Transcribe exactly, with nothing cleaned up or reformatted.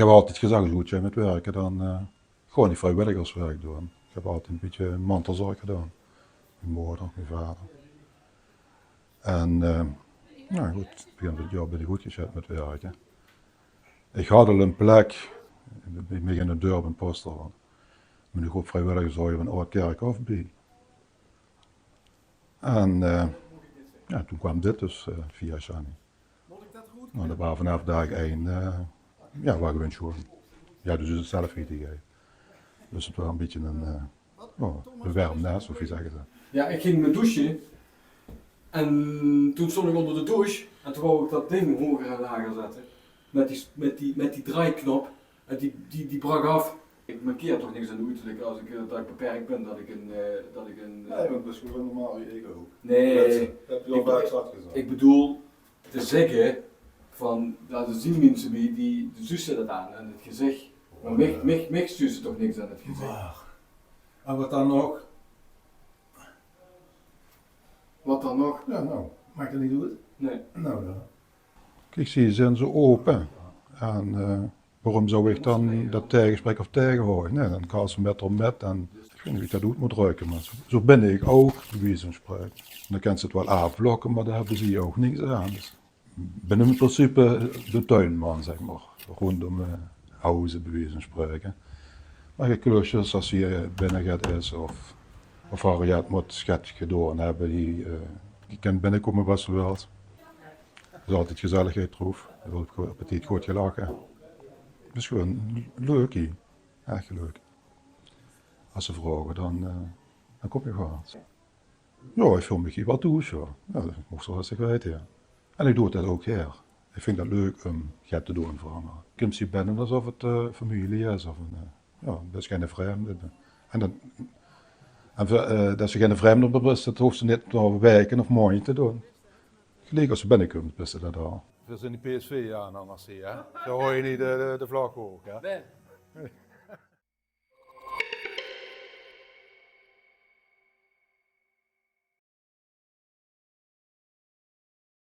höb altied gezag, es ich good zeen mit wirke, dan eh, gewoon die vriewilligerswirk doon. Ich höb altied ein bietje mantelzorg gedaon. Mien moder, mien vader. En eh, nou good, begin van 't jaor bin ich good gezat mit wirke. Ich haw al ein plek bie mich in 't dörp in Posterholt. Mit ein groep vriewilligers, zoe van Aod-Kirchhof bie. En eh, ja, toen kwaam dit dus eh, via Sjannie. Nou, dat waar vanaaf daag ein, eh, ja, waar gewoon sjoon. Ja, dus 't zelf wete geef. Dus 't waar ein bietje ein, eh, oh, ein werm nes, of wie zègke ze. Ja, ich ging mit douche. En toen stóng ich ónger de douche. En toen wou ich dat ding hoger en lager zètte. Mit die, mit die, mit die draaiknop. En die, die, die brak aaf. Ich mankeer toch niks aan de uterlike es ich eh, dat ich beperk bin, dat ich ein, eh, dat ich ein eh, Nae, ich bin gewoon normaal wie ich ouch. Nae, ich bedoel te zègke van, dao zien minse bie die, die zuuste dat aan, aan 't gezich. Mer mich, mich, mich zuuste toch niks aan 't gezich. Mer, en wat dan nog? Wat dan nog? Ja, nou, maak 't neet oet. Nae. Nou dan. Kiek, zie zeen zo ope. En eh, waorum zou ich dan dat taegespreke of taegehaoje? Nae, dan gaon ze mit d'rmit en ich weit neet wie ich dat oet mót drökke, mer zo, zo bin ich ouch, bie wieze van spraeke. En dan kins se 't waal aafblokke, mer dao höbbe zie ouch niks aan. Dus ich bin in principe de tuinman, zèk mer, róndóm eh, Hauze, bie wieze van spraeke. Mer ich klus, es hie binne get is of, of Harriet mót get gedaon höbbe, die, eh, die kin binnekómme wat ze wilt. D'r is altied gezelligheid d'roef. D'r weurt op, op 't tied good gelache. 't Is gewoon leuk hie. Ech leuk. Es ze vraoge, dan eh, dan kóm ich waal. Ja, ich veul mich hie waal thoes, ja. Ja, dat mós se waal ins weite, ja. En ich doon dat ouch gaer. Ich vinj dat leuk óm get te doon veur angere. Kums hie binne esof 't eh, femilie is of ein eh, ja, dat is geine vreemde. En dat, en veur eh, dat se geine vreemde bis, dat hoofs se neet nao waeke of maondje te doon. Geliek es se binnekums, bis se dat al. Veer zeen die P S V-aanhangers hie, hè? Dao haoje neet de, de, de vlag hoog, hè? Nae.